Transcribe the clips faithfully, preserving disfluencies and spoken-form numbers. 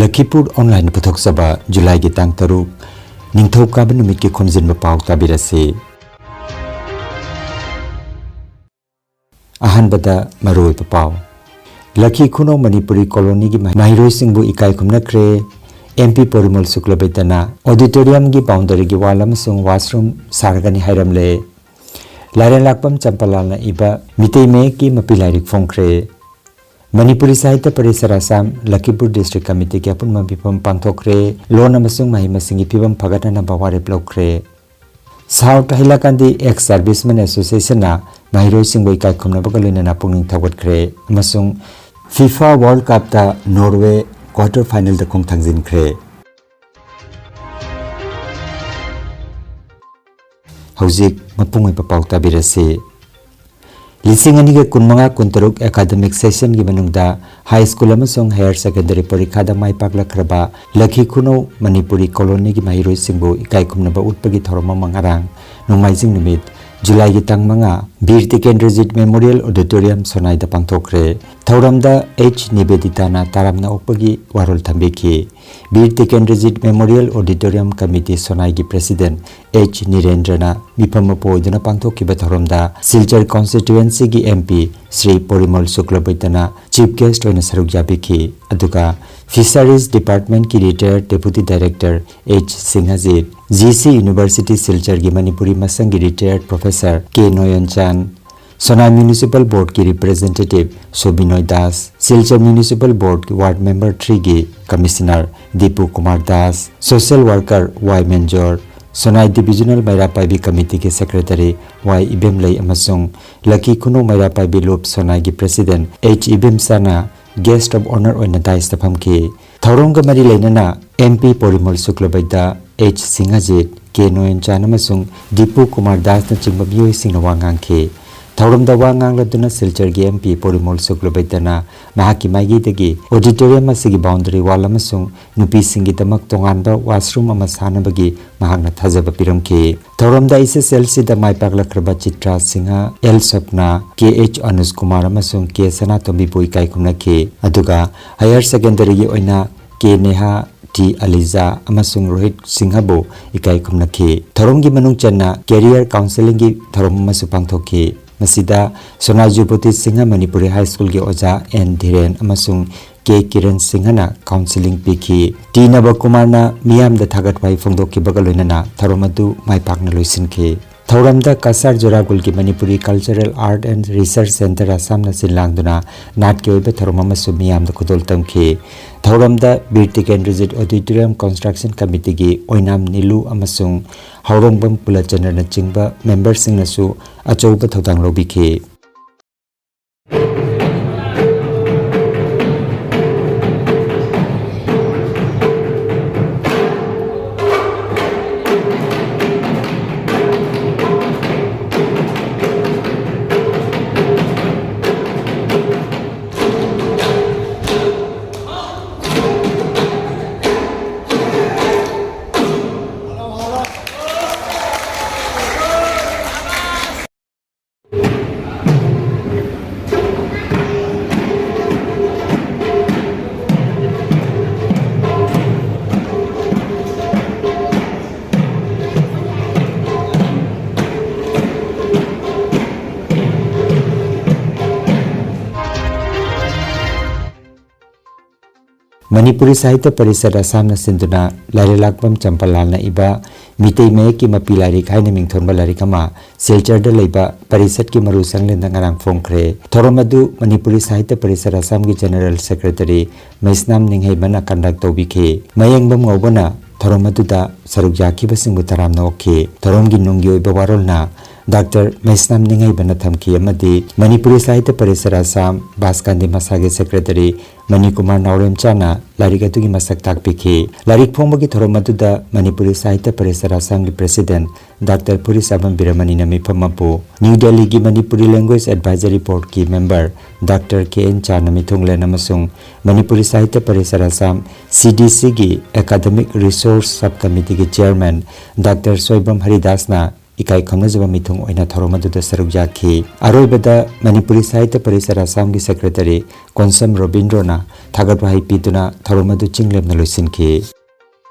ꯂꯈꯤꯄꯨꯔ online ꯄꯨꯊꯣꯛꯆꯕ ꯖꯨꯂꯥꯏꯒꯤ ꯇꯥꯡ ꯇꯔꯨꯛ, ꯅꯤꯡꯊꯧꯀꯥꯕ ꯅꯨꯃꯤꯠꯀꯤ ꯈꯣꯝꯖꯤꯟꯕ ꯄꯥꯎ ꯇꯥꯕꯤꯔꯁꯤ꯫ ꯑꯍꯥꯟꯕꯗ ꯃꯔꯨꯑꯣꯏꯕ ꯄꯥꯎ꯫ ꯂꯈꯤ ꯈꯨꯅꯧ ꯃꯅꯤꯄꯨꯔꯤ ꯀꯣꯂꯣꯅꯤꯒꯤ ꯃꯍꯩꯔꯣꯏꯁꯤꯡꯕꯨ ꯏꯀꯥꯏ ꯈꯨꯝꯅꯈ꯭ꯔꯦ꯫ ꯑꯦꯝ ꯄꯤ ꯄꯣꯔꯤꯃꯣꯜ ꯁꯨꯀ꯭ꯂꯕꯩꯇꯅ ꯑꯣꯗꯤꯇꯣꯔꯤꯌꯝꯒꯤ ꯕꯥꯎꯟꯗꯔꯤꯒꯤ ꯋꯥꯜ ꯑꯃꯁꯨꯡ ꯋꯥꯁꯔꯨꯝ ꯁꯥꯔꯒꯅꯤ ꯍꯥꯏꯔꯝꯂꯦ꯫ ꯂꯥꯏꯔꯦꯟꯂꯥꯛꯄꯝ ꯆꯝꯄꯂꯥꯜꯅ ꯏꯕ ꯃꯤꯇꯩ ꯃꯌꯦꯛꯀꯤ ꯃꯄꯤ ꯂꯥꯏꯔꯤꯛ ꯐꯣꯡꯈ꯭ꯔꯦ꯫ ꯃꯅꯤꯄꯨꯔꯤ ꯁꯥꯍꯤꯇ꯭ꯌ ꯄꯔꯤꯁꯔ ꯑꯁꯥꯝ ꯂꯈꯤꯄꯨꯔ ꯗꯤꯁꯇ꯭ꯔꯤꯛ ꯀꯃꯤꯇꯤꯒꯤ ꯑꯄꯨꯟꯕ ꯃꯤꯐꯝ ꯄꯥꯡꯊꯣꯛꯈ꯭ꯔꯦ꯫ ꯂꯣꯟ ꯑꯃꯁꯨꯡ ꯃꯍꯩ ꯃꯁꯤꯡꯒꯤ ꯐꯤꯕꯝ ꯐꯒꯠꯅꯅꯕ ꯋꯥꯔꯦꯞ ꯂꯧꯈ꯭ꯔꯦ꯫ ꯁꯥꯎꯠ ꯍꯩꯂꯥꯀꯥꯟꯗꯤ ꯑꯦꯛꯁ ꯁꯥꯔꯚꯤꯁꯃꯦꯟ ꯑꯦꯁꯣꯁꯤꯌꯦꯁꯟꯅ ꯃꯍꯩꯔꯣꯏꯁꯤꯡꯕꯨ ꯏꯀꯥꯏ ꯈꯨꯝꯅꯕꯒ ꯂꯣꯏꯅꯅ ꯄꯨꯛꯅꯤꯡ ꯊꯧꯒꯠꯈ꯭ꯔꯦ ꯑꯃꯁꯨꯡ ꯐꯤꯐꯥ ꯋꯥꯔꯜ ꯀꯞꯇ ꯅꯣꯔꯋꯦ ꯀ꯭ꯋꯥꯔꯇꯔ ꯐꯥꯏꯅꯦꯜꯗ ꯈꯣꯡ ꯊꯥꯡꯖꯤꯟꯈ꯭ꯔꯦ꯫ ꯍꯧꯖꯤꯛ ꯃꯄꯨꯡ ꯑꯣꯏꯕ ꯄꯥꯎ ꯇꯥꯕꯤꯔꯁꯤ꯫ ꯂꯤꯁꯤꯡ ꯑꯅꯤꯒ ꯀꯨꯟꯃꯉꯥ ꯀꯨꯟꯇꯔꯨꯛ ꯑꯦꯀꯥꯗꯃꯤꯛ ꯁꯦꯁꯟꯒꯤ ꯃꯅꯨꯡꯗ ꯍꯥꯏ ꯁ꯭ꯀꯨꯜ ꯑꯃꯁꯨꯡ ꯍꯥꯌꯔ ꯁꯦꯀꯦꯟꯗꯔꯤ ꯄꯔꯤꯈꯥꯗ ꯃꯥꯏ ꯄꯥꯛꯂꯛꯈ꯭ꯔꯕ ꯂꯈꯤ ꯈꯨꯅꯧ ꯃꯅꯤꯄꯨꯔꯤ ꯀꯣꯂꯣꯅꯤꯒꯤ ꯃꯍꯩꯔꯣꯏꯁꯤꯡꯕꯨ ꯏꯀꯥꯏ ꯈꯨꯝꯅꯕ ꯎꯠꯄꯒꯤ ꯊꯧꯔꯝ ꯑꯃ ꯉꯔꯥꯡ ꯅꯣꯡꯃꯥꯏꯖꯤꯡ ꯅꯨꯃꯤꯠ ꯖꯨꯂꯥꯏꯒꯤ ꯇꯥꯡ ꯃꯉꯥ ꯕꯤꯔ ꯇꯤꯀꯦꯟꯗ꯭ꯔꯖꯤꯠ ꯃꯦꯃꯣꯔꯤꯌꯦꯜ ꯑꯣꯗꯤꯇꯣꯔꯤꯌꯝ ꯁꯣꯅꯥꯏꯗ ꯄꯥꯡꯊꯣꯛꯈ꯭ꯔꯦ꯫ ꯊꯧꯔꯝꯗ ꯑꯩꯆ ꯅꯤꯕꯦꯗꯤꯇꯥꯅ ꯇꯔꯥꯝꯅ ꯑꯣꯛꯄꯒꯤ ꯋꯥꯔꯣꯜ ꯊꯝꯕꯤꯈꯤ꯫ Bir Tikendrajit memorial auditorium committee ꯁꯣꯅꯥꯏꯒꯤ ꯄ꯭ꯔꯦꯁꯤꯗꯦꯟꯠ ꯑꯩꯆ ꯅꯤꯔꯦꯟꯗ꯭ꯔꯅ ꯃꯤꯐꯝ ꯃꯄꯨ ꯑꯣꯏꯗꯨꯅ ꯄꯥꯡꯊꯣꯛꯈꯤꯕ ꯊꯧꯔꯝꯗ ꯁꯤꯜꯆꯔ ꯀꯣꯟꯁꯇꯤꯇ꯭ꯋꯦꯟꯁꯤꯒꯤ ꯑꯦꯝ ꯄꯤ ꯁ꯭ꯔꯤ ꯄꯣꯔꯤꯃꯣꯜ ꯁꯨꯀ꯭ꯂꯕꯩꯇꯅ ꯆꯤꯐ ꯒꯦꯁ꯭ꯠ ꯑꯣꯏꯅ ꯁꯔꯨꯛ ꯌꯥꯕꯤꯈꯤ꯫ ꯑꯗꯨꯒ ꯐꯤꯁꯔꯤꯖ ꯗꯤꯄꯥꯔꯠꯃꯦꯟꯠꯀꯤ retired deputy director H Singhajit, G C university ꯁꯤꯜꯆꯔꯒꯤ ꯃꯅꯤꯄꯨꯔꯤ ꯃꯁꯪꯒꯤ retired professor K Noyanchan, Sonai municipal ꯕꯣꯔꯗꯀꯤ ꯔꯤꯄ꯭ꯔꯦꯖꯦꯟꯇꯦꯇꯤꯚ ꯁꯣꯕꯤꯅꯣꯏ ꯗꯥꯁ, ꯁꯤꯜꯆꯔ ꯃ꯭ꯌꯨꯅꯤꯁꯤꯄꯥꯜ ꯕꯣꯔꯗꯀꯤ ꯋꯥꯔꯗ ꯅꯝꯕꯔ ꯊ꯭ꯔꯤꯒꯤ commissioner Dipu Kumar Das, social worker Y Menjor, Sonai divisional Meira Paibi ꯀꯃꯤꯇꯤꯒꯤ ꯁꯦꯀ꯭ꯔꯦꯇꯔꯤ ꯋꯥꯏ ꯏꯕꯦꯝꯂꯩ ꯑꯃꯁꯨꯡ ꯂꯛꯀꯤ ꯈꯨꯅꯧ ꯃꯩꯔꯥ ꯄꯥꯏꯕꯤ ꯂꯨꯞ ꯁꯣꯅꯥꯏꯒꯤ ꯄ꯭ꯔꯦꯁꯤꯗꯦꯟꯠ ꯑꯩꯆ ꯏꯕꯦꯝꯆꯥꯅ ꯒꯦꯁ꯭ꯠ ꯑꯣꯐ ꯑꯣꯅꯔ ꯑꯣꯏꯅ ꯗꯥꯏꯁꯇ ꯐꯝꯈꯤ꯫ ꯊꯧꯔꯝꯒ ꯃꯔꯤ ꯂꯩꯅꯅ ꯑꯦꯝ ꯄꯤ ꯄꯣꯔꯤꯃꯣꯜ ꯁꯨꯀ꯭ꯂꯕꯩꯗ, ꯑꯩꯆ ꯁꯤꯡꯍꯖꯤꯠ, ꯀꯦ ꯅꯣꯌꯟꯆꯥꯟ ꯑꯃꯁꯨꯡ ꯗꯤꯄꯨ ꯀꯨꯃꯥꯔ ꯗꯥꯁꯅꯆꯤꯡꯕ ꯃꯤꯑꯣꯏꯁꯤꯡꯅ ꯋꯥ ꯉꯥꯡꯈꯤ꯫ ꯊꯧꯔꯝꯗ ꯋꯥ ꯉꯥꯡꯂꯗꯨꯅ ꯁꯤꯜꯆꯔꯒꯤ ꯑꯦꯝ ꯄꯤ ꯄꯣꯔꯤꯃꯣꯜ ꯁꯨꯀ꯭ꯂꯕꯩꯇꯅ ꯃꯍꯥꯛꯀꯤ ꯃꯥꯏꯀꯩꯗꯒꯤ ꯑꯣꯗꯤꯇꯣꯔꯤꯌꯝ ꯑꯁꯤꯒꯤ ꯕꯥꯎꯟꯗꯔꯤ ꯋꯥꯜ ꯑꯃꯁꯨꯡ ꯅꯨꯄꯤꯁꯤꯡꯒꯤꯗꯃꯛ ꯇꯣꯉꯥꯟꯕ ꯋꯥꯁꯔꯨꯝ ꯑꯃ ꯁꯥꯅꯕꯒꯤ ꯃꯍꯥꯛꯅ ꯊꯥꯖꯕ ꯄꯤꯔꯝꯈꯤ꯫ ꯊꯧꯔꯝꯗ ꯑꯩꯆ ꯑꯦꯁ ꯑꯦꯜ ꯁꯤꯗ ꯃꯥꯏ ꯄꯥꯛꯂꯛꯈ꯭ꯔꯕ ꯆꯤꯇ꯭ꯔꯥ ꯁꯤꯡꯍ, ꯑꯦꯜ ꯁ꯭ꯋꯞꯅ, ꯀꯦ ꯑꯩꯆ ꯑꯅꯨꯖ ꯀꯨꯃꯥꯔ ꯑꯃꯁꯨꯡ ꯀꯦ ꯁꯅꯥꯇꯣꯝꯕꯤꯕꯨ ꯏꯀꯥꯏ ꯈꯨꯝꯅꯈꯤ꯫ ꯑꯗꯨꯒ ꯍꯥꯌꯔ ꯁꯦꯀꯦꯟꯗꯔꯤꯒꯤ ꯑꯣꯏꯅ ꯀꯦ ꯅꯦꯍꯥ, ꯇꯤ ꯑꯂꯤꯖꯥ ꯑꯃꯁꯨꯡ ꯔꯣꯍꯤꯠ ꯁꯤꯡꯍꯕꯨ ꯏꯀꯥꯏ ꯈꯨꯝꯅꯈꯤ꯫ ꯊꯧꯔꯝꯒꯤ ꯃꯅꯨꯡ ꯆꯟꯅ career counselling ꯒꯤ ꯊꯧꯔꯝ ꯑꯃꯁꯨ ꯄꯥꯡꯊꯣꯛꯈꯤ꯫ ꯃꯁꯤꯗ ꯁꯣꯅꯥꯖꯨ ꯕꯣꯇꯤ ꯁꯤꯡꯍ ꯃꯅꯤꯄꯨꯔꯤ ꯍꯥꯏ ꯁ꯭ꯀꯨꯜꯒꯤ ꯑꯣꯖꯥ ꯑꯦꯟ ꯙꯤꯔꯦꯟ ꯑꯃꯁꯨꯡ ꯀꯦ ꯀꯤꯔꯟ ꯁꯤꯡꯍꯅ counselling ꯄꯤꯈꯤ꯫ ꯇꯤ ꯅꯕꯀꯨꯃꯥꯔꯅ ꯃꯤꯌꯥꯝꯗ ꯊꯥꯒꯠ ꯋꯥꯍꯩ ꯐꯣꯡꯗꯣꯛꯈꯤꯕꯒ ꯂꯣꯏꯅꯅ ꯊꯧꯔꯝ ꯑꯗꯨ ꯃꯥꯏ ꯄꯥꯛꯅ ꯂꯣꯏꯁꯤꯟꯈꯤ꯫ ꯊꯧꯔꯝꯗ Cachar ꯖꯣꯔꯥꯒꯨꯜꯒꯤ Manipuri Cultural Art and Research Centre Assam ꯅ ꯁꯤꯟ ꯂꯥꯡꯗꯨꯅ ꯅꯥꯠꯀꯤ ꯑꯣꯏꯕ ꯊꯧꯔꯝ ꯑꯃꯁꯨ ꯃꯤꯌꯥꯝꯗ ꯈꯨꯗꯣꯜ ꯇꯝꯈꯤ꯫ ꯊꯧꯔꯝꯗ Bir Tikendrajit Auditorium Construction Committee ꯒꯤ ꯑꯣꯏꯅꯥꯝ ꯅꯤꯂꯨ ꯑꯃꯁꯨꯡ ꯍꯥꯎꯔꯣꯡꯕꯝ ꯀꯨꯂꯆꯟꯗ꯭ꯔꯅꯆꯤꯡꯕ member ꯁꯤꯡꯅꯁꯨ ꯑꯆꯧꯕ ꯊꯧꯗꯥꯡ ꯂꯧꯕꯤꯈꯤ꯫ ꯃꯅꯤꯄꯨꯔꯤ ꯁꯥꯍꯤꯇ꯭ꯌ ꯄꯔꯤꯁꯠ ꯑꯁꯥꯝꯅ ꯁꯤꯟꯗꯨꯅ ꯂꯥꯏꯔꯦꯂꯥꯛꯄꯝ ꯆꯝꯄꯂꯥꯜꯅ ꯏꯕ ꯃꯤꯇꯩ ꯃꯌꯦꯛꯀꯤ ꯃꯄꯤ ꯂꯥꯏꯔꯤꯛ ꯍꯥꯏꯅ ꯃꯤꯡꯊꯣꯟꯕ ꯂꯥꯏꯔꯤꯛ ꯑꯃ ꯁꯤꯜꯆꯔꯗ ꯂꯩꯕ ꯄꯔꯤꯁꯠꯀꯤ ꯃꯔꯨ ꯁꯪꯂꯦꯟꯗ ꯉꯔꯥꯡ ꯐꯣꯡꯈ꯭ꯔꯦ꯫ ꯊꯧꯔꯝ ꯑꯗꯨ ꯃꯅꯤꯄꯨꯔꯤ ꯁꯥꯍꯤꯇ꯭ꯌ ꯄꯔꯤꯁꯠ ꯑꯁꯥꯝꯒꯤ General Secretary ꯃꯩꯁꯅꯥꯝ ꯅꯤꯡꯍꯩꯕꯅ conduct ꯇꯧꯕꯤꯈꯤ꯫ ꯃꯌꯦꯡꯕꯝ ꯉꯧꯕꯅ ꯊꯧꯔꯝ ꯑꯗꯨꯗ ꯁꯔꯨꯛ ꯌꯥꯈꯤꯕꯁꯤꯡꯕꯨ ꯇꯔꯥꯝꯅ ꯑꯣꯛꯈꯤ꯫ ꯊꯧꯔꯝꯒꯤ ꯅꯨꯡꯒꯤ ꯑꯣꯏꯕ ꯋꯥꯔꯣꯜꯅ ꯗꯥꯛꯇꯔ ꯃꯩꯁꯅꯥꯝ ꯅꯤꯡꯍꯩꯕꯅ ꯊꯝꯈꯤ ꯑꯃꯗꯤ ꯃꯅꯤꯄꯨꯔꯤ ꯁꯥꯍꯤꯇ꯭ꯌ ꯄꯔꯤꯁꯠ ꯑꯁꯥꯝ ꯕꯥꯁꯀꯥꯟꯗꯤ ꯃꯁꯥꯒꯤ Secretary ꯃꯅꯤꯀꯨꯃꯥꯔ ꯅꯥꯎꯔꯦꯝꯆꯥꯅ ꯂꯥꯏꯔꯤꯛ ꯑꯗꯨꯒꯤ ꯃꯁꯛ ꯇꯥꯛꯄꯤꯈꯤ꯫ ꯂꯥꯏꯔꯤꯛ ꯐꯣꯡꯕꯒꯤ ꯊꯧꯔꯝ ꯑꯗꯨꯗ ꯃꯅꯤꯄꯨꯔꯤ ꯁꯥꯍꯤꯇ꯭ꯌ ꯄꯔꯤꯁꯠ ꯑꯁꯥꯝꯒꯤ President ꯗꯥꯛꯇꯔ ꯐꯨꯔꯤꯁꯥꯕꯝ ꯕꯤꯔꯃꯅꯤꯅ ꯃꯤꯐꯝ ꯑꯃꯕꯨ ꯅ꯭ꯌꯨ ꯗꯦꯜꯂꯤꯒꯤ Manipuri Language Advisory Board ꯀꯤ member ꯗꯥꯛꯇꯔ ꯀꯦ ꯑꯦꯟ ꯆꯥꯅ ꯃꯤꯊꯨꯡꯂꯦꯟ ꯑꯃꯁꯨꯡ ꯃꯅꯤꯄꯨꯔꯤ ꯁꯥꯍꯤꯇ꯭ꯌ ꯄꯔꯤꯁꯠ ꯑꯁꯥꯝ, ꯁꯤ ꯗꯤ ꯁꯤ ꯒꯤ Academic Resource Sub Committee ꯒꯤ Chairman ꯗꯥꯛꯇꯔ ꯁꯣꯏꯕꯝ ꯍꯔꯤꯗꯥꯁꯅ ꯏꯀꯥꯏ ꯈꯨꯝꯅꯖꯕ ꯃꯤꯊꯨꯡ ꯑꯣꯏꯅ ꯊꯧꯔꯝ ꯑꯗꯨꯗ ꯁꯔꯨꯛ ꯌꯥꯈꯤ꯫ ꯑꯔꯣꯏꯕꯗ ꯃꯅꯤꯄꯨꯔꯤ ꯁꯥꯍꯤꯇ꯭ꯌ ꯄꯔꯤꯁꯠ ꯑꯁꯥꯝꯒꯤ ꯁꯦꯀ꯭ꯔꯦꯇꯔꯤ ꯀꯣꯟꯁꯝ ꯔꯣꯕꯤꯟꯗ꯭ꯔꯣꯅ ꯊꯥꯒꯠ ꯋꯥꯍꯩ ꯄꯤꯗꯨꯅ ꯊꯧꯔꯝ ꯑꯗꯨ ꯆꯤꯡ ꯂꯦꯝꯅ ꯂꯣꯏꯁꯤꯟꯈꯤ꯫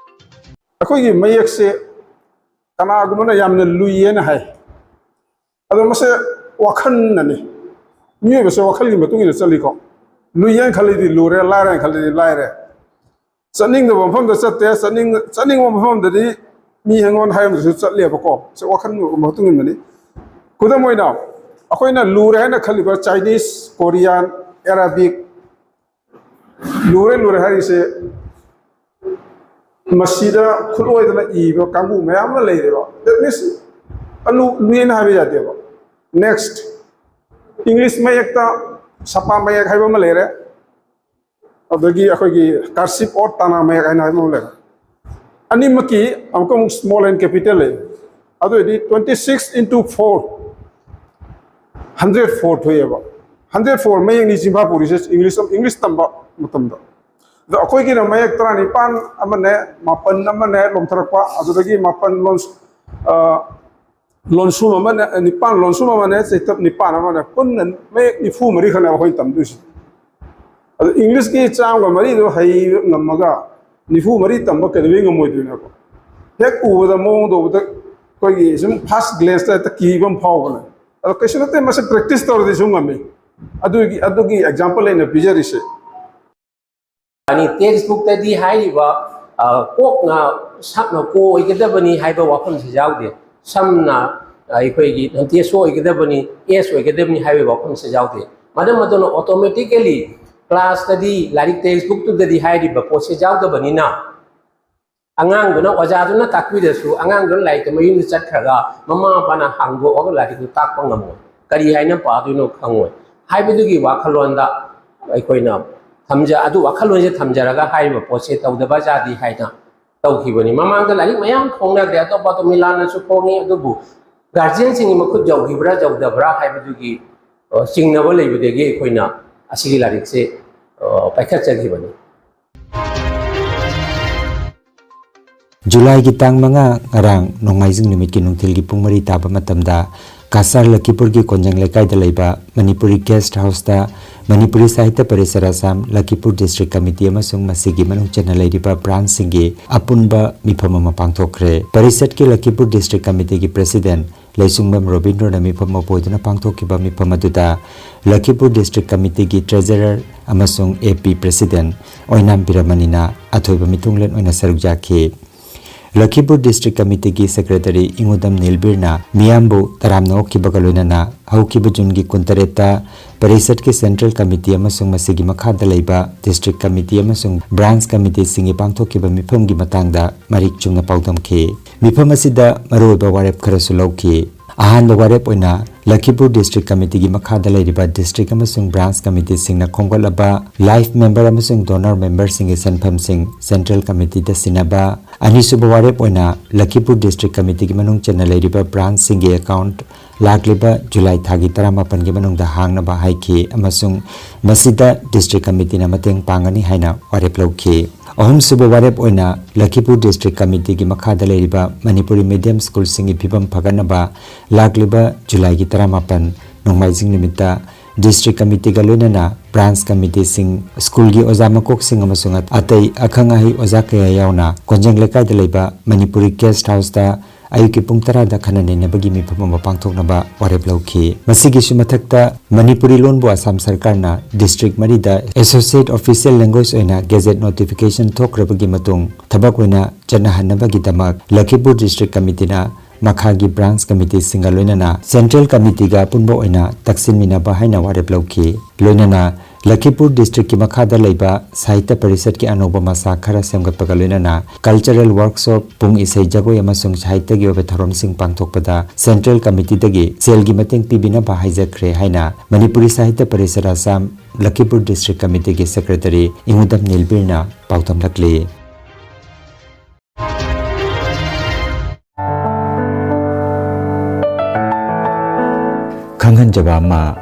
ꯑꯩꯈꯣꯏꯒꯤ ꯃꯌꯦꯛꯁꯦ ꯀꯅꯥꯒꯨꯝꯕꯅ ꯌꯥꯝꯅ ꯂꯨꯏꯌꯦꯅ ꯍꯥꯏ꯫ ꯑꯗꯣ ꯃꯁꯦ ꯋꯥꯈꯜꯅꯅꯤ꯫ ꯃꯤꯑꯣꯏꯕꯁꯦ ꯋꯥꯈꯜꯒꯤ ꯃꯇꯨꯡ ꯏꯟꯅ ꯆꯠꯂꯤꯀꯣ꯫ ꯂꯨꯏꯌꯦꯅ ꯈꯜꯂꯤꯗꯤ ꯂꯨꯔꯦ, ꯂꯥꯏꯔꯦꯅ ꯈꯜꯂꯤꯗꯤ ꯂꯥꯏꯔꯦ꯫ ꯆꯠꯅꯤꯡꯗꯕ ꯃꯐꯝꯗ ꯆꯠꯇꯦ, ꯆꯠꯅꯤꯡ-, ꯆꯠꯅꯤꯡꯕ ꯃꯐꯝꯗꯗꯤ ꯃꯤ ꯑꯩꯉꯣꯟꯗ ꯍꯥꯏꯔꯝꯕꯁꯨ ꯆꯠꯂꯦꯕꯀꯣ꯫ ꯁꯤ ꯋꯥꯈꯜ ꯃꯇꯨꯡ ꯏꯟꯕꯅꯤ꯫ ꯈꯨꯗꯝ ꯑꯣꯏꯅ, ꯑꯩꯈꯣꯏꯅ ꯂꯨꯔꯦ ꯍꯥꯏꯅ ꯈꯜꯂꯤꯕ Chinese, Korean, Arabic, ꯂꯨꯔꯦ ꯂꯨꯔꯦ ꯍꯥꯏꯔꯤꯁꯦ ꯃꯁꯤꯗ ꯈꯨꯠꯂꯣꯏꯗꯅ ꯏꯕ ꯀꯥꯡꯕꯨ ꯃꯌꯥꯝ ꯑꯃ ꯂꯩꯔꯦꯕ꯫ That means ꯑꯂꯨ ꯂꯨꯏꯅ ꯍꯥꯏꯕ ꯌꯥꯗꯦꯕ꯫ Next, English ꯃꯌꯦꯛꯇ ꯁꯄꯥ ꯃꯌꯦꯛ ꯍꯥꯏꯕ ꯑꯃ ꯂꯩꯔꯦ, ꯑꯗꯒꯤ ꯑꯩꯈꯣꯏꯒꯤ cursive or ꯇꯥꯅꯥ ꯃꯌꯦꯛ ꯍꯥꯏꯅ ꯍꯥꯏꯕ ꯑꯃ ꯂꯩꯔꯦ꯫ ꯑꯅꯤꯃꯛꯀꯤ ꯑꯃꯨꯛꯀ ꯑꯃꯨꯛ small and capital ꯂꯩ꯫ ꯑꯗꯨ ꯑꯣꯏꯔꯗꯤ twenty six into four, hundred four ꯊꯣꯛꯑꯦꯕ꯫ Hundred four ꯃꯌꯦꯛꯅꯤ ꯆꯤꯟꯐꯥ ꯄꯨꯔꯤꯁꯦ English, English ꯇꯝꯕ ꯃꯇꯝꯗ꯫ ꯑꯗꯣ ꯑꯩꯈꯣꯏꯒꯤꯅ ꯃꯌꯦꯛ ꯇꯔꯥꯅꯤꯄꯥꯟ ꯑꯃꯅꯦ, ꯃꯥꯄꯟ ꯑꯃꯅꯦ ꯂꯣꯝꯊꯔꯛꯄ, ꯑꯗꯨꯗꯒꯤ ꯃꯥꯄꯟ ꯂꯣꯟ-, ꯑ, ꯂꯣꯟꯁꯨꯝ ꯑꯃꯅꯦ, ꯅꯤꯄꯥꯟ ꯂꯣꯟꯁꯨꯝ ꯑꯃꯅꯦ, ꯆꯩꯇꯞ ꯅꯤꯄꯥꯟ ꯑꯃꯅꯦ, ꯄꯨꯟꯅ ꯃꯌꯦꯛ ꯅꯤꯐꯨ ꯃꯔꯤ ꯈꯛꯅꯦꯕ ꯑꯩꯈꯣꯏꯅ ꯇꯝꯗꯣꯏꯁꯦ꯫ ꯑꯗꯣ English ꯀꯤ ꯆꯥꯝꯃꯒ ꯃꯔꯤꯗꯣ ꯍꯩꯕ ꯉꯝꯃꯒ ꯅꯤꯐꯨ ꯃꯔꯤ ꯇꯝꯕ ꯀꯩꯗꯧꯕꯩ ꯉꯝꯃꯣꯏꯗꯣꯏꯅꯣꯕ? ꯍꯦꯛ ꯎꯕꯗ, ꯃꯑꯣꯡꯗ ꯎꯕꯗ ꯑꯩꯈꯣꯏꯒꯤ ꯁꯨꯝ first glance ꯇ ꯍꯦꯛꯇ ꯀꯤꯕ ꯑꯃ ꯐꯥꯎꯕꯅꯦ꯫ ꯑꯗꯣ ꯀꯩꯁꯨ ꯅꯠꯇꯦ, ꯃꯁꯤ practice ꯇꯧꯔꯗꯤ ꯁꯨꯝ ꯉꯝꯃꯤ꯫ ꯑꯗꯨꯒꯤ, ꯑꯗꯨꯒꯤ example ꯑꯩꯅ ꯄꯤꯖꯔꯤꯁꯦ꯫ ꯌꯥꯅꯤ꯫ Text book ꯇꯗꯤ ꯍꯥꯏꯔꯤꯕ, ꯑ, ꯀꯣꯛꯅ ꯁꯝꯅ ꯀꯣ ꯑꯣꯏꯒꯗꯕꯅꯤ ꯍꯥꯏꯕ ꯋꯥꯐꯝꯁꯤ ꯌꯥꯎꯗꯦ꯫ ꯁꯝꯅ ꯑꯩꯈꯣꯏꯒꯤ ꯅꯟꯇꯦꯁꯣ ꯑꯣꯏꯒꯗꯕꯅꯤ, ꯑꯦꯁ ꯑꯣꯏꯒꯗꯕꯅꯤ ꯍꯥꯏꯕꯒꯤ ꯋꯥꯐꯝꯁꯤ ꯌꯥꯎꯗꯦ꯫ ꯃꯔꯝ ꯑꯗꯨꯅ automatically class ꯇꯗꯤ ꯂꯥꯏꯔꯤꯛ text book ꯇꯨꯗꯗꯤ ꯍꯥꯏꯔꯤꯕ ꯄꯣꯠꯁꯤ ꯌꯥꯎꯗꯕꯅꯤꯅ ꯑꯉꯥꯡꯗꯨꯅ, ꯑꯣꯖꯥꯗꯨꯅ ꯇꯥꯛꯄꯤꯔꯁꯨ ꯑꯉꯥꯡꯗꯨꯅ ꯂꯥꯏꯔꯤꯛꯇ ꯃꯌꯨꯝꯗ ꯆꯠꯈ꯭ꯔꯒ ꯃꯃꯥ ꯃꯄꯥꯅ ꯍꯥꯡꯗꯣꯛꯑꯒ ꯂꯥꯏꯔꯤꯛꯇꯨ ꯇꯥꯛꯄ ꯉꯝꯃꯣꯏ, ꯀꯔꯤ ꯍꯥꯏꯅ ꯄꯥꯗꯣꯏꯅꯣ ꯈꯪꯉꯣꯏ ꯍꯥꯏꯕꯗꯨꯒꯤ ꯋꯥꯈꯜꯂꯣꯟꯗ ꯑꯩꯈꯣꯏꯅ ꯊꯝꯖ-, ꯑꯗꯨ ꯋꯥꯈꯜꯂꯣꯟꯁꯦ ꯊꯝꯖꯔꯒ ꯍꯥꯏꯔꯤꯕ ꯄꯣꯠꯁꯦ ꯇꯧꯗꯕ ꯌꯥꯗꯦ ꯍꯥꯏꯅ ꯇꯧꯈꯤꯕꯅꯤ꯫ ꯃꯃꯥꯡꯗ ꯂꯥꯏꯔꯤꯛ ꯃꯌꯥꯝ ꯐꯣꯡꯅꯈ꯭ꯔꯦ, ꯑꯇꯣꯞ ꯑꯇꯣꯞꯄ ꯃꯤꯂꯥꯟꯅꯁꯨ ꯐꯣꯡꯉꯤ, ꯑꯗꯨꯕꯨ guardian ꯁꯤꯡꯒꯤ ꯃꯈꯨꯠ ꯌꯧꯈꯤꯕ꯭ꯔꯥ ꯌꯧꯗꯕ꯭ꯔꯥ ꯍꯥꯏꯕꯗꯨꯒꯤ, ꯑ, ꯆꯤꯡꯅꯕ ꯂꯩꯕꯗꯒꯤ ꯑꯩꯈꯣꯏꯅ ꯑꯁꯤꯒꯤ ꯂꯥꯏꯔꯤꯛꯁꯦ, ꯑ, ꯄꯥꯏꯈꯠꯆꯈꯤꯕꯅꯤ꯫ ꯖꯨꯂꯥꯏꯒꯤ ꯇꯥꯡ ꯃꯉꯥ, ꯉꯔꯥꯡ ꯅꯣꯡꯃꯥꯏꯖꯤꯡ ꯅꯨꯃꯤꯠꯀꯤ ꯅꯨꯡꯊꯤꯜꯒꯤ ꯄꯨꯡ ꯃꯔꯤ ꯇꯥꯕ ꯃꯇꯝꯗ ꯀꯁꯥꯔ ꯂꯈꯤꯄꯨꯔꯒꯤ ꯀꯣꯟꯖꯪ ꯂꯩꯀꯥꯏꯗ ꯂꯩꯕ ꯃꯅꯤꯄꯨꯔꯤ ꯒꯦꯁꯠ ꯍꯥꯎꯁꯇ ꯃꯅꯤꯄꯨꯔꯤ ꯁꯥꯍꯤꯇ꯭ꯌ ꯄꯔꯤꯁꯠ ꯑꯁꯥꯝ, ꯂꯈꯤꯄꯨꯔ ꯗꯤꯁꯇ꯭ꯔꯤꯛ ꯀꯃꯤꯇꯤ ꯑꯃꯁꯨꯡ ꯃꯁꯤꯒꯤ ꯃꯅꯨꯡ ꯆꯟꯅ ꯂꯩꯔꯤꯕ ꯕ꯭ꯔꯥꯟꯁꯁꯤꯡꯒꯤ ꯑꯄꯨꯟꯕ ꯃꯤꯐꯝ ꯑꯃ ꯄꯥꯡꯊꯣꯛꯈ꯭ꯔꯦ꯫ ꯄꯔꯤꯁꯠꯀꯤ ꯂꯈꯤꯄꯨꯔ ꯗꯤꯁꯇ꯭ꯔꯤꯛ ꯀꯃꯤꯇꯤꯒꯤ ꯄ꯭ꯔꯦꯁꯤꯗꯦꯟꯠ ꯂꯩꯁꯨꯡꯕꯝ ꯔꯣꯕꯤꯟꯗ꯭ꯔꯣꯅ ꯃꯤꯐꯝ ꯑꯣꯏꯗꯨꯅ ꯄꯥꯡꯊꯣꯛꯈꯤꯕ ꯃꯤꯐꯝ ꯑꯗꯨꯗ ꯂꯈꯤꯄꯨꯔ ꯗꯤꯁꯇ꯭ꯔꯤꯛ ꯀꯃꯤꯇꯤꯒꯤ ꯇ꯭ꯔꯦꯖꯔꯔ ꯑꯃꯁꯨꯡ ꯑꯦ ꯄꯤ ꯄ꯭ꯔꯦꯁꯤꯗꯦꯟꯠ ꯑꯣꯏꯅꯥꯝ ꯕꯤꯔꯃꯅꯤꯅ ꯑꯊꯣꯏꯕ ꯃꯤꯊꯨꯡꯂꯦꯟ ꯑꯣꯏꯅ ꯁꯔꯨꯛ ꯌꯥꯈꯤ꯫ ꯂꯈꯤꯄꯨꯔ ꯗꯤꯁꯇ꯭ꯔꯤꯛ ꯀꯃꯤꯇꯤꯒꯤ ꯁꯦꯀ꯭ꯔꯦꯇꯔꯤ ꯏꯉꯨꯗꯝ ꯅꯤꯜꯕꯤꯔꯅ ꯃꯤꯌꯥꯝꯕꯨ ꯇꯔꯥꯝꯅ ꯑꯣꯛꯈꯤꯕꯒ ꯂꯣꯏꯅꯅ ꯍꯧꯈꯤꯕ ꯖꯨꯟꯒꯤ ꯀꯨꯟꯇꯔꯦꯠꯇ ꯄꯔꯤꯁꯠꯀꯤ ꯁꯦꯟꯇ꯭ꯔꯦꯜ ꯀꯃꯤꯇꯤ ꯑꯃꯁꯨꯡ ꯃꯁꯤꯒꯤ ꯃꯈꯥꯗ ꯂꯩꯕ ꯗꯤꯁꯇ꯭ꯔꯤꯛ ꯀꯃꯤꯇꯤ ꯑꯃꯁꯨꯡ ꯕ꯭ꯔꯥꯟꯁ ꯀꯃꯤꯇꯤꯁꯤꯡꯒꯤ ꯄꯥꯡꯊꯣꯛꯈꯤꯕ ꯃꯤꯐꯝꯒꯤ ꯃꯇꯥꯡꯗ ꯃꯔꯤꯛ ꯆꯨꯝꯅ ꯄꯥꯎꯗꯝꯈꯤ꯫ ꯃꯤꯐꯝ ꯑꯁꯤꯗ ꯃꯔꯨꯑꯣꯏꯕ ꯋꯥꯔꯦꯞ ꯈꯔꯁꯨ ꯂꯧꯈꯤ꯫ ꯑꯍꯥꯟꯕ ꯋꯥꯔꯦꯞ ꯑꯣꯏꯅ ꯂꯈꯤꯄꯨꯔ ꯗꯤꯁꯇ꯭ꯔꯤꯛ ꯀꯃꯤꯇꯤꯒꯤ ꯃꯈꯥꯗ ꯂꯩꯔꯤꯕ ꯗꯤꯁꯇ꯭ꯔꯤꯛ ꯑꯃꯁꯨꯡ ꯕ꯭ꯔꯥꯟꯁ ꯀꯃꯤꯇꯤꯁꯤꯡꯅ ꯈꯣꯝꯒꯠꯂꯕ ꯂꯥꯏꯐ ꯃꯦꯝꯕꯔ ꯑꯃꯁꯨꯡ ꯗꯣꯅꯔ ꯃꯦꯝꯕꯔꯁꯤꯡꯒꯤ ꯁꯦꯟꯐꯝꯁꯤꯡ ꯁꯦꯟꯇ꯭ꯔꯦꯜ ꯀꯃꯤꯇꯤꯗ ꯁꯤꯟꯅꯕ, ꯑꯅꯤꯁꯨꯕ ꯋꯥꯔꯦꯞ ꯑꯣꯏꯅ ꯂꯈꯤꯄꯨꯔ ꯗꯤꯁꯇ꯭ꯔꯤꯛ ꯀꯃꯤꯇꯤꯒꯤ ꯃꯅꯨꯡ ꯆꯟꯅ ꯂꯩꯔꯤꯕ ꯕ꯭ꯔꯥꯟꯁꯁꯤꯡꯒꯤ ꯑꯦꯀꯥꯎꯟꯠ ꯂꯥꯛꯂꯤꯕ ꯖꯨꯂꯥꯏ ꯊꯥꯒꯤ ꯇꯔꯥꯃꯥꯄꯟꯒꯤ ꯃꯅꯨꯡꯗ ꯍꯥꯡꯅꯕ ꯍꯥꯏꯈꯤ ꯑꯃꯁꯨꯡ ꯃꯁꯤꯗ ꯗꯤꯁꯇ꯭ꯔꯤꯛ ꯀꯃꯤꯇꯤꯅ ꯃꯇꯦꯡ ꯄꯥꯡꯒꯅꯤ ꯍꯥꯏꯅ ꯋꯥꯔꯦꯞ ꯂꯧꯈꯤ꯫ ꯑꯍꯨꯝꯁꯨꯕ ꯋꯥꯔꯦꯞ ꯑꯣꯏꯅ ꯂꯈꯤꯄꯨꯔ ꯗꯤꯁꯇ꯭ꯔꯤꯛ ꯀꯃꯤꯇꯤꯒꯤ ꯃꯈꯥꯗ ꯂꯩꯔꯤꯕ ꯃꯅꯤꯄꯨꯔꯤ ꯃꯤꯗꯤꯌꯝ ꯁ꯭ꯀꯨꯜꯁꯤꯡꯒꯤ ꯐꯤꯕꯝ ꯐꯒꯠꯅꯕ ꯂꯥꯛꯂꯤꯕ ꯖꯨꯂꯥꯏꯒꯤ ꯇꯔꯥꯃꯥꯄꯟ ꯅꯣꯡꯃꯥꯏꯖꯤꯡ ꯅꯨꯃꯤꯠꯇ ꯗꯤꯁꯇ꯭ꯔꯤꯛ ꯀꯃꯤꯇꯤꯒ ꯂꯣꯏꯅꯅ ꯕ꯭ꯔꯥꯟꯁ ꯀꯃꯤꯇꯤꯁꯤꯡ, ꯁ꯭ꯀꯨꯜꯒꯤ ꯑꯣꯖꯥ ꯃꯀꯣꯛꯁꯤꯡ ꯑꯃꯁꯨꯡ ꯑꯇꯩ ꯑꯈꯪ ꯑꯍꯩ ꯑꯣꯖꯥ ꯀꯌꯥ ꯌꯥꯎꯅ ꯀꯣꯟꯖꯪ ꯂꯩꯀꯥꯏꯗ ꯂꯩꯕ ꯃꯅꯤꯄꯨꯔꯤ ꯒꯦꯁꯠ ꯍꯥꯎꯁꯇ ꯑꯌꯨꯛꯀꯤ ꯄꯨꯡ ꯇꯔꯥꯗ ꯈꯟꯅ ꯅꯩꯅꯕꯒꯤ ꯃꯤꯐꯝ ꯑꯃ ꯄꯥꯡꯊꯣꯛꯅꯕ ꯋꯥꯔꯦꯞ ꯂꯧꯈꯤ꯫ ꯃꯁꯤꯒꯤꯁꯨ ꯃꯊꯛꯇ ꯃꯅꯤꯄꯨꯔꯤ ꯂꯣꯟꯕꯨ ꯑꯁꯥꯝ ꯁꯔꯀꯥꯔꯅ ꯗꯤꯁꯇ꯭ꯔꯤꯛ ꯃꯔꯤꯗ ꯑꯦꯁꯣꯁꯤꯌꯦꯠ ꯑꯣꯐꯤꯁꯤꯌꯦꯜ ꯂꯦꯡꯒ꯭ꯋꯦꯖ ꯑꯣꯏꯅ ꯒꯦꯖꯦꯠ ꯅꯣꯇꯤꯐꯤꯀꯦꯁꯟ ꯊꯣꯛꯈ꯭ꯔꯕꯒꯤ ꯃꯇꯨꯡ ꯊꯕꯛ ꯑꯣꯏꯅ ꯆꯠꯅꯍꯟꯅꯕꯒꯤꯗꯃꯛ ꯂꯈꯤꯄꯨꯔ ꯗꯤꯁꯇ꯭ꯔꯤꯛ ꯀꯃꯤꯇꯤꯅ ꯃꯈꯥꯒꯤ ꯕ꯭ꯔꯥꯟꯁ ꯀꯃꯤꯇꯤꯁꯤꯡꯒ ꯂꯣꯏꯅꯅ ꯁꯦꯟꯇ꯭ꯔꯦꯜ ꯀꯃꯤꯇꯤꯒ ꯑꯄꯨꯟꯕ ꯑꯣꯏꯅ ꯇꯛꯁꯤꯟꯃꯤꯟꯅꯕ ꯍꯥꯏꯅ ꯋꯥꯔꯦꯞ ꯂꯧꯈꯤ꯫ ꯂꯣꯏꯅꯅ ꯂꯈꯤꯄꯨꯔ ꯗꯤꯁꯇ꯭ꯔꯤꯛꯀꯤ ꯃꯈꯥꯗ ꯂꯩꯕ ꯁꯥꯍꯤꯇ꯭ꯌ ꯄꯔꯤꯁꯠꯀꯤ ꯑꯅꯧꯕ ꯃꯁꯥ ꯈꯔ ꯁꯦꯝꯒꯠꯄꯒ ꯂꯣꯏꯅꯅ ꯀꯜꯆꯔꯦꯜ ꯋꯥꯔꯛꯁꯣꯞ, ꯄꯨꯡ ꯏꯁꯩ ꯖꯒꯣꯏ ꯑꯃꯁꯨꯡ ꯁꯥꯍꯤꯇ꯭ꯌꯒꯤ ꯑꯣꯏꯕ ꯊꯧꯔꯝꯁꯤꯡ ꯄꯥꯡꯊꯣꯛꯄꯗ ꯁꯦꯟꯇ꯭ꯔꯦꯜ ꯀꯃꯤꯇꯤꯗꯒꯤ ꯁꯦꯜꯒꯤ ꯃꯇꯦꯡ ꯄꯤꯕꯤꯅꯕ ꯍꯥꯏꯖꯈ꯭ꯔꯦ ꯍꯥꯏꯅ ꯃꯅꯤꯄꯨꯔꯤ ꯁꯥꯍꯤꯇ꯭ꯌ ꯄꯔꯤꯁꯠ ꯑꯁꯥꯝ ꯂꯈꯤꯄꯨꯔ ꯗꯤꯁꯇ꯭ꯔꯤꯛ ꯀꯃꯤꯇꯤꯒꯤ ꯁꯦꯀ꯭ꯔꯦꯇꯔꯤ ꯏꯉꯨꯗꯝ ꯅꯤꯜꯕꯤꯔꯅ ꯄꯥꯎꯗꯝꯂꯛꯂꯤ꯫ ꯈꯪꯍꯟꯖꯕ ꯑꯃ,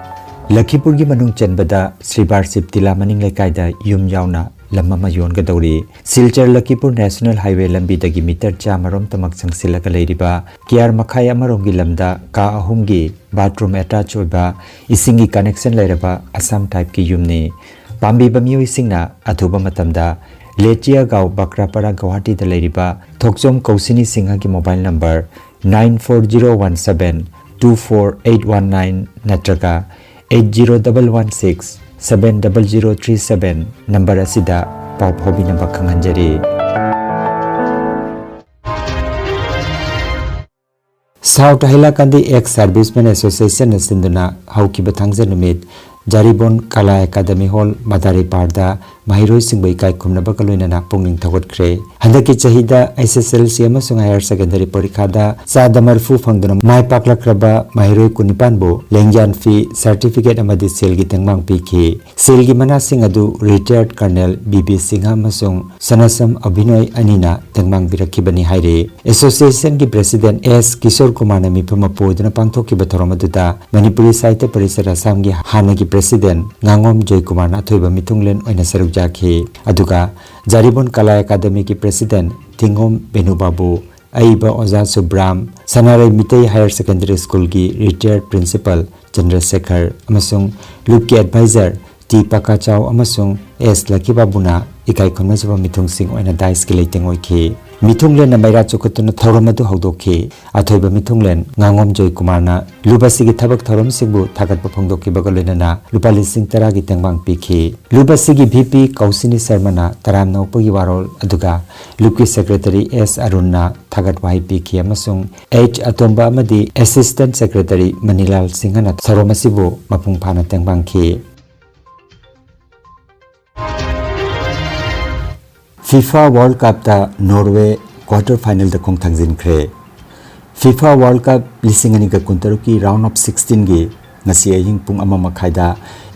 ꯂꯈꯤꯄꯨꯔꯒꯤ ꯃꯅꯨꯡ ꯆꯟꯕꯗ ꯁ꯭ꯔꯤ ꯕꯥꯔꯁꯤꯞ ꯇꯤꯂꯥ ꯃꯅꯤꯡ ꯂꯩꯀꯥꯏꯗ ꯌꯨꯝ ꯌꯥꯎꯅ ꯂꯝ ꯑꯃ ꯌꯣꯟꯒꯗꯧꯔꯤ꯫ ꯁꯤꯜꯆꯔ ꯂꯈꯤꯄꯨꯔ ꯅꯦꯁꯅꯦꯜ ꯍꯥꯏꯋꯦ ꯂꯝꯕꯤꯗꯒꯤ ꯃꯤꯇꯔ ꯆꯥꯃꯔꯣꯝꯇꯃꯛ ꯆꯪꯁꯤꯜꯂꯒ ꯂꯩꯔꯤꯕ ꯀꯤꯌꯥꯔ ꯃꯈꯥꯏ ꯑꯃꯔꯣꯝꯒꯤ ꯂꯝꯗ ꯀꯥ ꯑꯍꯨꯝꯒꯤ ꯕꯥꯊꯔꯨꯝ ꯑꯦꯇꯥꯆ ꯑꯣꯏꯕ ꯏꯁꯤꯡꯒꯤ ꯀꯅꯦꯛꯁꯟ ꯂꯩꯔꯕ ꯑꯁꯥꯝ ꯇꯥꯏꯞꯀꯤ ꯌꯨꯝꯅꯤ꯫ ꯄꯥꯝꯕꯤꯕ ꯃꯤꯑꯣꯏꯁꯤꯡꯅ ꯑꯊꯨꯕ ꯃꯇꯝꯗ ꯂꯦꯆꯤꯌꯥꯒꯥꯎ ꯕꯀ꯭ꯔꯥꯄꯥꯔꯥ ꯒꯧꯍꯥꯇꯤꯗ ꯂꯩꯔꯤꯕ ꯊꯣꯛꯆꯣꯝ ꯀꯧꯁꯤꯅꯤ ꯁꯤꯡꯍꯒꯤ mobile number nine four zero one seven two four eight one nine ꯅꯠꯇ꯭ꯔꯒ eight zero double one six seven double zero three seven number ꯑꯁꯤꯗ ꯄꯥꯎ ꯐꯥꯎꯕꯤꯅꯕ ꯈꯪꯍꯟꯖꯔꯤ꯫ ꯁꯥꯎꯊ ꯍꯥꯏꯂꯥꯀꯥꯟꯗꯤ ꯑꯦꯛꯁ ꯁꯥꯔꯚꯤꯁꯃꯦꯟ ꯑꯦꯁꯣꯁꯤꯌꯦꯁꯟꯅ ꯁꯤꯟꯗꯨꯅ ꯍꯧꯈꯤꯕ ꯊꯥꯡꯖ ꯅꯨꯃꯤꯠ ꯖꯥꯔꯤꯕꯣꯟ ꯀꯂꯥ ꯑꯦꯀꯥꯗꯃꯤ ꯍꯣꯜ ꯃꯗꯥꯔꯤꯄꯥꯔꯗ ꯃꯍꯩꯔꯣꯏꯁꯤꯡꯕꯨ ꯏꯀꯥꯏ ꯈꯨꯝꯅꯕꯒ ꯂꯣꯏꯅꯅ ꯄꯨꯛꯅꯤꯡ ꯊꯧꯒꯠꯈ꯭ꯔꯦ꯫ ꯍꯟꯗꯛꯀꯤ ꯆꯍꯤꯗ ꯑꯦꯁ ꯑꯦꯁ ꯑꯦꯜ ꯁꯤ ꯑꯃꯁꯨꯡ ꯍꯥꯌꯔ ꯁꯦꯀꯦꯟꯗꯔꯤ ꯄꯔꯤꯈꯥꯗ ꯆꯥꯗ ꯃꯔꯤꯐꯨ ꯐꯪꯗꯨꯅ ꯃꯥꯏ ꯄꯥꯛꯂꯛꯈ꯭ꯔꯕ ꯃꯍꯩꯔꯣꯏ ꯀꯨꯟꯅꯤꯄꯥꯟꯕꯨ ꯂꯦꯡꯌꯥꯟ ꯐꯤ, ꯁꯥꯔꯇꯤꯐꯤꯀꯦꯠ ꯑꯃꯗꯤ ꯁꯦꯜꯒꯤ ꯇꯦꯡꯕꯥꯡ ꯄꯤꯈꯤ꯫ ꯁꯦꯜꯒꯤ ꯃꯅꯥꯁꯤꯡ ꯑꯗꯨ ꯔꯤꯇꯥꯌꯔꯗ ꯀꯔꯅꯦꯜ ꯕꯤ ꯕꯤ ꯁꯤꯡꯍ ꯑꯃꯁꯨꯡ ꯁꯅꯥꯁꯝ ꯑꯚꯤꯅꯣꯏ ꯑꯅꯤꯅ ꯇꯦꯡꯕꯥꯡꯕꯤꯔꯛꯈꯤꯕꯅꯤ ꯍꯥꯏꯔꯤ꯫ ꯑꯦꯁꯣꯁꯤꯌꯦꯁꯟꯒꯤ ꯄ꯭ꯔꯦꯁꯤꯗꯦꯟꯠ ꯑꯦꯁ ꯀꯤꯁꯣꯔ ꯀꯨꯃꯥꯔꯅ ꯃꯤꯐꯝ ꯑꯃ ꯄꯨꯗꯨꯅ ꯄꯥꯡꯊꯣꯛꯈꯤꯕ ꯊꯧꯔꯝ ꯑꯗꯨꯗ ꯃꯅꯤꯄꯨꯔꯤ ꯁꯥꯍꯤꯇ꯭ꯌ ꯄꯔꯤꯁꯠ ꯑꯁꯥꯝꯒꯤ ꯍꯥꯟꯅꯒꯤ ꯄ꯭ꯔꯦꯁꯤꯗꯦꯟꯠ ꯉꯥꯉꯣꯝ ꯖꯣꯏꯀꯨꯃꯥꯔꯅ ꯑꯊꯣꯏꯕ ꯃꯤꯊꯨꯡꯂꯦꯟ ꯑꯣꯏꯅ ꯁꯔꯨꯛ ꯌꯥꯈꯤ꯫ ꯑꯗꯨꯒ ꯖꯥꯔꯤꯕꯣꯟ ꯀꯂꯥ ꯑꯦꯀꯥꯗꯃꯤꯒꯤ ꯄ꯭ꯔꯦꯁꯤꯗꯦꯟꯠ ꯊꯤꯡꯉꯣꯝ ꯕꯦꯅꯨꯕꯥꯕꯨ, ꯑꯏꯕ ꯑꯣꯖꯥ ꯁꯨꯕ꯭ꯔꯥꯝ, ꯁꯅꯥꯔꯩ ꯃꯤꯇꯩ ꯍꯥꯌꯔ ꯁꯦꯀꯦꯟꯗꯔꯤ ꯁ꯭ꯀꯨꯜꯒꯤ ꯔꯤꯇꯥꯌꯔꯗ ꯄ꯭ꯔꯤꯟꯁꯤꯄꯥꯜ ꯆꯟꯗ꯭ꯔꯁꯦꯈꯔ ꯑꯃꯁꯨꯡ ꯂꯨꯞꯀꯤ ꯑꯦꯗꯚꯥꯏꯖꯔ ꯇꯤ ꯄꯀꯥꯆꯥꯎ ꯑꯃꯁꯨꯡ ꯑꯦꯁ ꯂꯛꯀꯤꯕꯥꯕꯨꯅ ꯏꯀꯥꯏ ꯈꯨꯝꯅꯖꯕ ꯃꯤꯊꯨꯡꯁꯤꯡ ꯑꯣꯏꯅ ꯗꯥꯏꯁꯀꯤ ꯂꯩꯇꯦꯡ ꯑꯣꯏꯈꯤ꯫ ꯃꯤꯊꯨꯡꯂꯦꯟꯅ ꯃꯩꯔꯥ ꯆꯨꯈꯠꯇꯨꯅ ꯊꯧꯔꯝ ꯑꯗꯨ ꯍꯧꯗꯣꯛꯈꯤ꯫ ꯑꯊꯣꯏꯕ ꯃꯤꯊꯨꯡꯂꯦꯟ ꯉꯥꯉꯣꯝ ꯖꯣꯏꯀꯨꯃꯥꯔꯅ ꯂꯨꯞ ꯑꯁꯤꯒꯤ ꯊꯕꯛ ꯊꯧꯔꯝꯁꯤꯡꯕꯨ ꯊꯥꯒꯠꯄ ꯐꯣꯡꯗꯣꯛꯈꯤꯕꯒ ꯂꯣꯏꯅꯅ ꯂꯨꯄꯥ ꯂꯤꯁꯤꯡ ꯇꯔꯥꯒꯤ ꯇꯦꯡꯕꯥꯡ ꯄꯤꯈꯤ꯫ ꯂꯨꯞ ꯑꯁꯤꯒꯤ ꯚꯤ ꯄꯤ ꯀꯧꯁꯤꯅꯤ ꯁꯔꯃꯅ ꯇꯔꯥꯝꯅ ꯑꯣꯛꯄꯒꯤ ꯋꯥꯔꯣꯜ, ꯑꯗꯨꯒ ꯂꯨꯞꯀꯤ ꯁꯦꯀ꯭ꯔꯦꯇꯔꯤ ꯑꯦꯁ ꯑꯔꯨꯟꯅ ꯊꯥꯒꯠ ꯋꯥꯍꯩ ꯄꯤꯈꯤ ꯑꯃꯁꯨꯡ ꯑꯩꯆ ꯑꯇꯣꯝꯕ ꯑꯃꯗꯤ ꯑꯦꯁꯤꯁꯇꯦꯟꯠ ꯁꯦꯀ꯭ꯔꯦꯇꯔꯤ ꯃꯅꯤꯂꯥꯜ ꯁꯤꯡꯍꯅ ꯊꯧꯔꯝ ꯑꯁꯤꯕꯨ ꯃꯄꯨꯡ ꯐꯥꯅ ꯇꯦꯡꯕꯥꯡꯈꯤ꯫ ꯐꯤꯐꯥ ꯋꯥꯔꯜꯗ ꯀꯞꯇ ꯅꯣꯔꯋꯦ ꯀ꯭ꯋꯥꯔꯇꯔ ꯐꯥꯏꯅꯦꯜꯗ ꯈꯣꯡ ꯊꯥꯡꯖꯤꯟꯈ꯭ꯔꯦ꯫ ꯐꯤꯐꯥ ꯋꯥꯔꯜꯗ ꯀꯞ ꯂꯤꯁꯤꯡ ꯑꯅꯤꯒ ꯀꯨꯟꯇꯔꯨꯛꯀꯤ ꯔꯥꯎꯟ ꯑꯣꯐ ꯁꯤꯛꯁꯇꯤꯟꯒꯤ ꯉꯁꯤ ꯑꯍꯤꯡ ꯄꯨꯡ ꯑꯃ ꯃꯈꯥꯏꯗ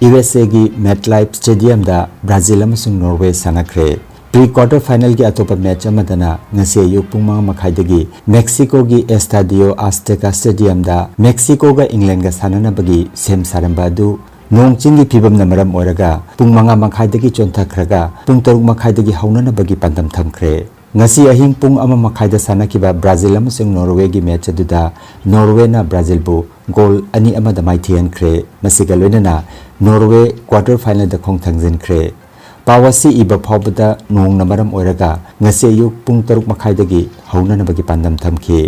ꯌꯨ ꯑꯦꯁ ꯑꯦꯒꯤ ꯃꯦꯠꯂꯥꯏꯐ ꯁ꯭ꯇꯦꯗꯤꯌꯝꯗ ꯕ꯭ꯔꯥꯖꯤꯜ ꯑꯃꯁꯨꯡ ꯅꯣꯔꯋꯦ ꯁꯥꯟꯅꯈ꯭ꯔꯦ꯫ ꯄ꯭ꯔꯤ ꯀ꯭ꯋꯥꯔꯇꯔ ꯐꯥꯏꯅꯦꯜꯒꯤ ꯑꯇꯣꯞꯄ ꯃꯦꯠꯆ ꯑꯃꯗꯅ ꯉꯁꯤ ꯑꯌꯨꯛ ꯄꯨꯡ ꯃꯉꯥ ꯃꯈꯥꯏꯗꯒꯤ ꯃꯦꯛꯁꯤꯀꯣꯒꯤ ꯑꯦꯁꯇꯥꯗꯤꯌꯣ ꯑꯥꯁꯇꯦꯀꯥ ꯁ꯭ꯇꯦꯗꯤꯌꯝꯗ ꯃꯦꯛꯁꯤꯀꯣꯒ ꯏꯪꯂꯦꯟꯒ ꯁꯥꯟꯅꯅꯕꯒꯤ ꯁꯦꯝ ꯁꯥꯔꯝꯕ ꯑꯗꯨ ꯅꯣꯡ ꯆꯤꯡꯒꯤ ꯐꯤꯕꯝꯅ ꯃꯔꯝ ꯑꯣꯏꯔꯒ ꯄꯨꯡ ꯃꯉꯥ ꯃꯈꯥꯏꯗꯒꯤ ꯆꯣꯟꯊꯈ꯭ꯔꯒ ꯄꯨꯡ ꯇꯔꯨꯛ ꯃꯈꯥꯏꯗꯒꯤ ꯍꯧꯅꯅꯕꯒꯤ ꯄꯥꯟꯗꯝ ꯊꯝꯈ꯭ꯔꯦ꯫ ꯉꯁꯤ ꯑꯍꯤꯡ ꯄꯨꯡ ꯑꯃ ꯃꯈꯥꯏꯗ ꯁꯥꯟꯅꯈꯤꯕ ꯕ꯭ꯔꯥꯖꯤꯜ ꯑꯃꯁꯨꯡ ꯅꯣꯔꯋꯦꯒꯤ ꯃꯦꯆ ꯑꯗꯨꯗ ꯅꯣꯔꯋꯦꯅ ꯕ꯭ꯔꯥꯖꯤꯜꯕꯨ ꯒꯣꯜ ꯑꯅꯤ ꯑꯃꯗ ꯃꯥꯏꯊꯤꯍꯟꯈ꯭ꯔꯦ꯫ ꯃꯁꯤꯒ ꯂꯣꯏꯅꯅ ꯅꯣꯔꯋꯦ ꯀ꯭ꯋꯥꯇꯔ ꯐꯥꯏꯅꯦꯜꯗ ꯈꯣꯡ ꯊꯥꯡꯖꯤꯟꯈ꯭ꯔꯦ꯫ ꯄꯥꯎ ꯑꯁꯤ ꯏꯕ ꯐꯥꯎꯕꯗ ꯅꯣꯡꯅ ꯃꯔꯝ ꯑꯣꯏꯔꯒ ꯉꯁꯤ ꯑꯌꯨꯛ ꯄꯨꯡ ꯇꯔꯨꯛ ꯃꯈꯥꯏꯗꯒꯤ ꯍꯧꯅꯅꯕꯒꯤ ꯄꯥꯟꯗꯝ ꯊꯝꯈꯤ꯫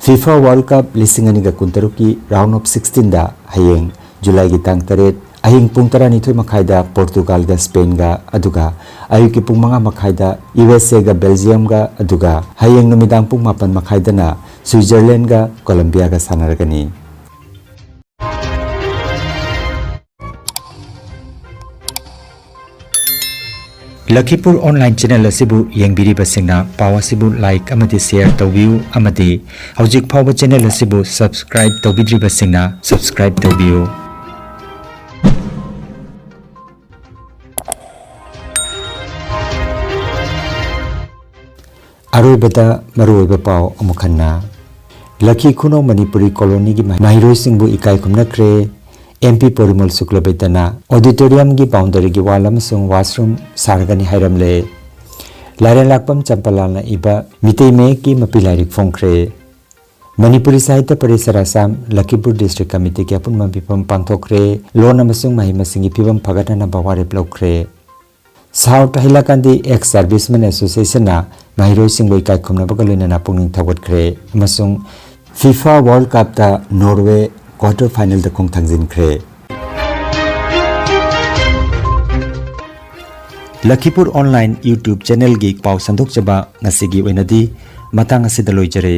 ꯐꯤꯐꯥ ꯋꯥꯔꯜ ꯀꯞ ꯂꯤꯁꯤꯡ ꯑꯅꯤꯒ ꯀꯨꯟꯇꯔꯨꯛꯀꯤ ꯔꯥꯎꯟ ꯑꯣꯐ ꯁꯤꯛꯁꯇꯤꯟꯗ ꯍꯌꯦꯡ ꯖꯨꯂꯥꯏꯒꯤ ꯇꯥꯡ ꯇꯔꯦꯠ ꯑꯍꯤꯡ ꯄꯨꯡ ꯇꯔꯥꯅꯤꯊꯣꯏ ꯃꯈꯥꯏꯗ ꯄꯣꯔꯇꯨꯒꯥꯜꯒ ꯁ꯭ꯄꯦꯟꯒ, ꯑꯗꯨꯒ ꯑꯌꯨꯛꯀꯤ ꯄꯨꯡ ꯃꯉꯥ ꯃꯈꯥꯏꯗ ꯌꯨ ꯑꯦꯁ ꯑꯦꯒ ꯕꯦꯜꯖꯤꯌꯝꯒ, ꯑꯗꯨꯒ ꯍꯌꯦꯡ ꯅꯨꯃꯤꯗꯥꯡ ꯄꯨꯡ ꯃꯥꯄꯟ ꯃꯈꯥꯏꯗꯅ ꯁ꯭ꯋꯤꯖꯔꯂꯦꯟꯒ ꯀꯣꯂꯝꯕꯤꯌꯥꯒ ꯁꯥꯟꯅꯔꯒꯅꯤ꯫ ꯂꯈꯤꯄꯨꯔ ꯑꯣꯟꯂꯥꯏꯟ ꯆꯦꯅꯦꯜ ꯑꯁꯤꯕꯨ ꯌꯦꯡꯕꯤꯔꯤꯕꯁꯤꯡꯅ ꯄꯥꯎ ꯑꯁꯤꯕꯨ ꯂꯥꯏꯛ ꯑꯃꯗꯤ ꯁꯦꯌꯔ ꯇꯧꯕꯤꯌꯨ, ꯑꯃꯗꯤ ꯍꯧꯖꯤꯛ ꯐꯥꯎꯕ ꯆꯦꯅꯦꯜ ꯑꯁꯤꯕꯨ ꯁꯕꯁꯀ꯭ꯔꯥꯏꯕ ꯇꯧꯕꯤꯗ꯭ꯔꯤꯕꯁꯤꯡꯅ ꯁꯕꯁꯀ꯭ꯔꯥꯏꯕ ꯇꯧꯕꯤꯌꯨ꯫ ꯑꯔꯣꯏꯕꯗ ꯃꯔꯨꯑꯣꯏꯕ ꯄꯥꯎ ꯑꯃꯨꯛ ꯍꯟꯅ꯫ ꯂꯈꯤ ꯈꯨꯅꯧ ꯃꯅꯤꯄꯨꯔꯤ ꯀꯣꯂꯣꯅꯤꯒꯤ ꯃꯍꯩꯔꯣꯏꯁꯤꯡꯕꯨ ꯏꯀꯥꯏ ꯈꯨꯝꯅꯈ꯭ꯔꯦ꯫ ꯑꯦꯝ ꯄꯤ ꯄꯣꯔꯤꯃꯣꯜ ꯁꯨꯀ꯭ꯂꯕꯩꯇꯅ ꯑꯣꯗꯤꯇꯣꯔꯤꯌꯝꯒꯤ ꯕꯥꯎꯟꯗꯔꯤꯒꯤ ꯋꯥꯜ ꯑꯃꯁꯨꯡ ꯋꯥꯁꯔꯨꯝ ꯁꯥꯔꯒꯅꯤ ꯍꯥꯏꯔꯝꯂꯦ꯫ ꯂꯥꯏꯔꯦꯟꯂꯥꯛꯄꯝ ꯆꯝꯄꯂꯥꯜꯅ ꯏꯕ ꯃꯤꯇꯩ ꯃꯌꯦꯛꯀꯤ ꯃꯄꯤ ꯂꯥꯏꯔꯤꯛ ꯐꯣꯡꯈ꯭ꯔꯦ꯫ ꯃꯅꯤꯄꯨꯔꯤ ꯁꯥꯍꯤꯇ꯭ꯌ ꯄꯔꯤꯁꯔ ꯑꯁꯥꯝ ꯂꯈꯤꯄꯨꯔ ꯗꯤꯁꯇ꯭ꯔꯤꯛ ꯀꯃꯤꯇꯤꯒꯤ ꯑꯄꯨꯟꯕ ꯃꯤꯐꯝ ꯄꯥꯡꯊꯣꯛꯈ꯭ꯔꯦ꯫ ꯂꯣꯟ ꯑꯃꯁꯨꯡ ꯃꯍꯩ ꯃꯁꯤꯡꯒꯤ ꯐꯤꯕꯝ ꯐꯒꯠꯅꯅꯕ ꯋꯥꯔꯦꯞ ꯂꯧꯈ꯭ꯔꯦ꯫ ꯁꯥꯎꯊ ꯍꯩꯂꯥꯀꯥꯟꯗꯤ ꯑꯦꯛꯁ ꯁꯥꯔꯚꯤꯁꯃꯦꯟ ꯑꯦꯁꯣꯁꯤꯌꯦꯁꯟꯅ ꯃꯍꯩꯔꯣꯏꯁꯤꯡꯕꯨ ꯏꯀꯥꯏ ꯈꯨꯝꯅꯕꯒ ꯂꯣꯏꯅꯅ ꯄꯨꯛꯅꯤꯡ ꯊꯧꯒꯠꯈ꯭ꯔꯦ ꯑꯃꯁꯨꯡ ꯐꯤꯐꯥ ꯋꯥꯔꯜ ꯀꯞꯇ ꯅꯣꯔꯋꯦ ꯀ꯭ꯋꯥꯇꯔ ꯐꯥꯏꯅꯦꯜꯗ ꯈꯣꯡ ꯊꯥꯡꯖꯤꯟꯈ꯭ꯔꯦ꯫ ꯂꯈꯤꯄꯨꯔ ꯑꯣꯟꯂꯥꯏꯟ ꯌꯨꯇ꯭ꯌꯨꯕ ꯆꯦꯅꯦꯜꯒꯤ ꯄꯥꯎ ꯁꯟꯗꯣꯛꯆꯕ ꯉꯁꯤꯒꯤ ꯑꯣꯏꯅꯗꯤ ꯃꯇꯥꯡ ꯑꯁꯤꯗ ꯂꯣꯏꯖꯔꯦ꯫